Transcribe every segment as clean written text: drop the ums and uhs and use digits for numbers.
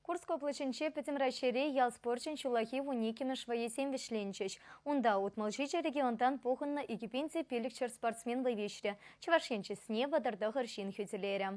Курск облаҫӗнче Пӗтӗм Раҫҫейри ял спорчӗн ҫуллахи вуниккӗмӗш вӑййисем вӗҫленчӗҫ. Унта 67 регионтан пухӑннӑ 2500 спортсмен вӑй виҫрӗ. Чӑваш Ен чысне 39 ҫын хӳтӗлерӗ.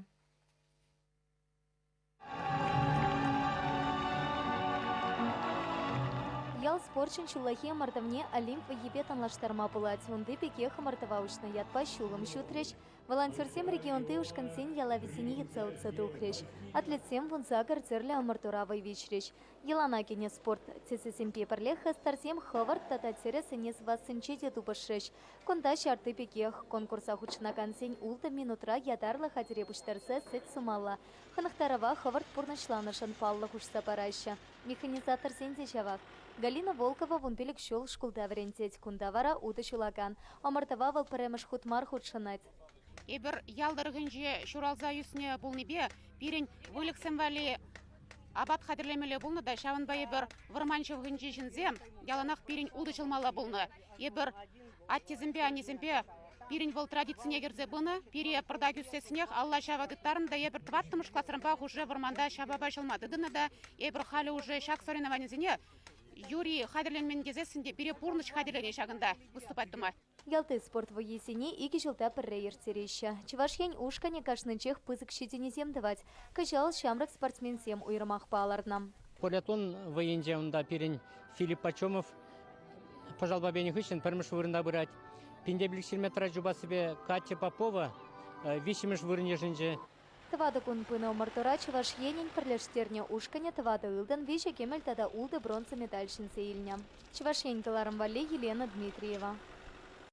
Ял спорчӗн ҫуллахи ӑмӑртӑвне Олимп вӑййипе танлаштарма пулать. Унти пекех ӑмӑртӑва уҫнӑ ятпа ҫулӑм ҫутрӗҫ, Волонтерсем регионти ушкӑнсен ялавӗсене йӑтса утса тухрӗҫ. Атлетсем 18 тӗрлӗ ӑмӑртура вӑй виҫрӗҫ. Йӑлана кӗнӗ спорт тӗсӗсемпе пӗрлех хастарсем хӑвӑрт тата тӗрӗс ӗне сӑвассинче те тупӑшрӗҫ. Кунта ҫарти пекех конкурса хутшӑнакансен ултӑ минутра ятарлӑ хатӗре пуҫтарса сӗт сумалла. Хӑнӑхтарӑва хӑвӑрт пурнӑҫланӑшӑн паллӑ хушса параҫҫӗ. Механизаторсен те ҫавах. Галина Волкова 15 ҫул шкулта вӗрентет, кунта вара утӑ ҫулакан. Ӑмӑртӑва вӑл пӗрремӗш хут мар хутшӑнать. Эпир ял тӑрӑхӗнче ҫуралса ӳснӗ пулнипе пирӗн выльӑхсем валли апат хатӗрлемелле пулнӑ та ҫавӑнпа эпир вӑрман ҫывӑхӗнчи ҫынсем яланах пирӗн утӑ ҫулмалла пулнӑ. Эпир аттесемпе аннесемпе пирӗн вӑл традицине кӗрсе пынӑ. Пире пӑртак ӳссессӗнех алла ҫава тыттарнӑ та эпир тӑваттӑмӗш класранпах уже вӑрманта ҫавапа ҫӑлма тытӑннӑ та эпир халӗ уже ҫак соревнованисене юри хатӗрленмен тесессӗн те пире пурнӑҫ хатӗрленӗ ҫакӑнта выступать тума. Ялти спорт вӑййисене икӗ ҫулта пӗрре ирттереҫҫӗ. Чӑваш Ен ушкӑнӗ кашнинчех пысӑк ҫитӗнӳсем тӑвать. Кӑҫал ҫамрӑк спортсменсем уйрӑмах палӑрнӑ. Полиатлон вӑййинче унта пирӗн Филипп Почемов пӑшалпа пенӗ хыҫҫӑн пӗрмӗш вырӑнта пырать. Пинте метра чупассипе Катя Попова виҫҫӗмӗш вырӑн йышӑнчӗ. Тӑватӑ кун пынӑ ӑмӑртура Чӑваш Енӗн пӗрлештернӗ ушкӑнӗ тӑватӑ ылтӑн, виҫӗ кӗмӗл тата ултӑ бронза медаль ҫӗнсе илнӗ. Чӑваш Ен кӑларӑм валли Елена Дмитриева.